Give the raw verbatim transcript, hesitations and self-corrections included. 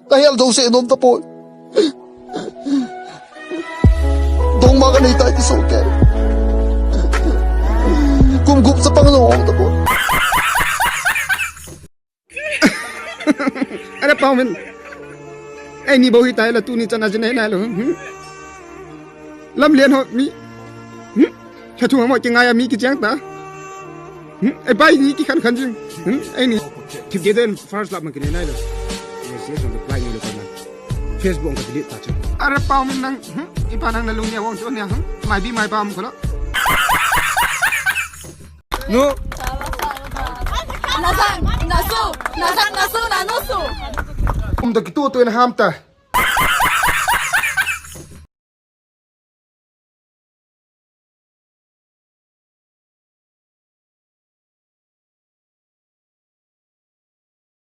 Ka hel jouse nom tapoi. Dongma ka nei tai ti soh kei. Kum gup chapang jong um tapoi. Are Paomin. Eini bou hitai la tuni chan a jin ei nai lou. Hmm? Lamlen ho mi. Hmm? Lhathuam ho kingai a mi kicheng ta. Hmm? Ei bai ni kikhan khan jing. Hmm? Eini. Together in first love man kinei nai lou. Message jong reply ni lou ka man. Facebook ka delete ta chu. Are Paomin nang. Hmm? Ipa nang na lung nia wang chu nia. Hmm? Mai bi mai pa um ko lo. Nu. Nasan, nasu, nasan, nasu, nanusu. Um da kitutu in ham ta.